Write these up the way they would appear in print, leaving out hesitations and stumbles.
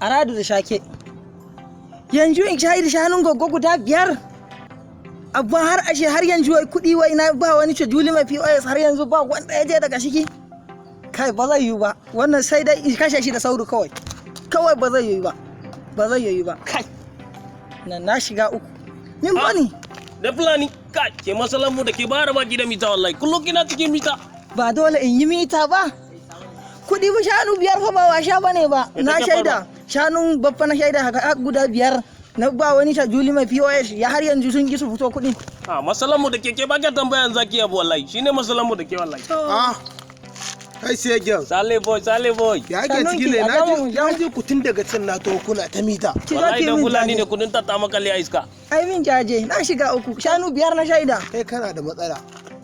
Aradu da shake. Yanzu in shayi da shanun goggo guda biyar. Abba, har ashe har yanzu wai kuɗi wai na ba wani Juli mai POS, har yanzu ba wanda ya je daga shiki. Kai, ba zai yiwu ba. Wannan sai dai in kashe shi da sauri kawai. Kawai ba zai yiwu ba. Ba zai yiwu ba. Kai. Na shiga uku. Min bani. Da Fulani, ka ke masalan mu da ke bayar baki da mita wallahi. Kullum kina cikin mita. Ba dole in yi mita ba. Kuɗi ba shanu biyar fa ba washa bane ba. Me Na take shaida. Shanun babba na shaida haka guda biyar. Na ba wani Juli mai POS ya, har yanzu sun ki su fito kuɗi. Ah, masalan mu da ke ba ka tambayan zaki abu wallahi. Shine masalan mu da ke wallahi. Ah, kai sai gyal. Sale boy, sale boy. Ya ake Sannun ciki ki, ne? a Na gama mu ji na ji ku tun daga can na to kuna ta mita. Ki zo Wallahi ki dan min Fulani jaje. ne kudin ta ta makale a iska. Ai min jaje, na shiga uku. Shanu biyar na shaida. Kai kana da matsala.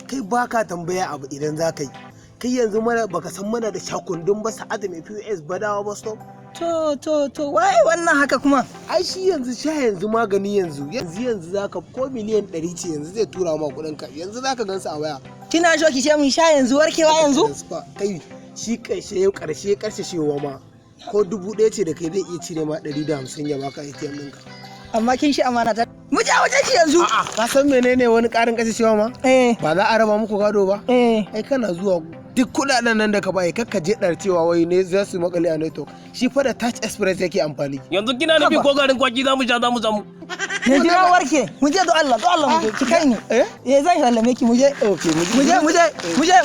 Kai baka tambaya abu idan za ka yi. Kai yanzu mana baka san mana da shakundun ba, Sa'adu mai POS, Badawa bus stop. To to to, waye wannan haka kuma? Ai shi yanzu sha yanzu magani yanzu yanzu yanzu zaka ko miliyan 100 ce, yanzu zai tura ma kuɗin ka, yanzu zaka gansu a waya. Kina so ki ce mun sha yanzu warkewa yanzu? Transfer. Kai shi karshe karshe karshe shewa ma ko 1000 ce da kai, zai iya cire ma 150 ya baka ATM ɗinka. Amma kin shi amana ta. Mu je wajen shi yanzu. A'a, ka san menene wani ƙarin kashe shewa ma? Eh. Ba za a raba muku gado ba? Eh. Ai kana zuwa duk kudaden nan da ka bai, kakka je dar cewa wai ne za su makale a network. Shi fa da Touch Express yake amfani. Yanzu kina nufi Haba. ko garin kwaki za mu sha za mu samu. Yanzu na warke. Mu je, do Allah, do Allah mu je. Ki kai ni. Eh? Eh, zan sallame ki, mu je. Okay, mu je. Mu je, mu je, mu je.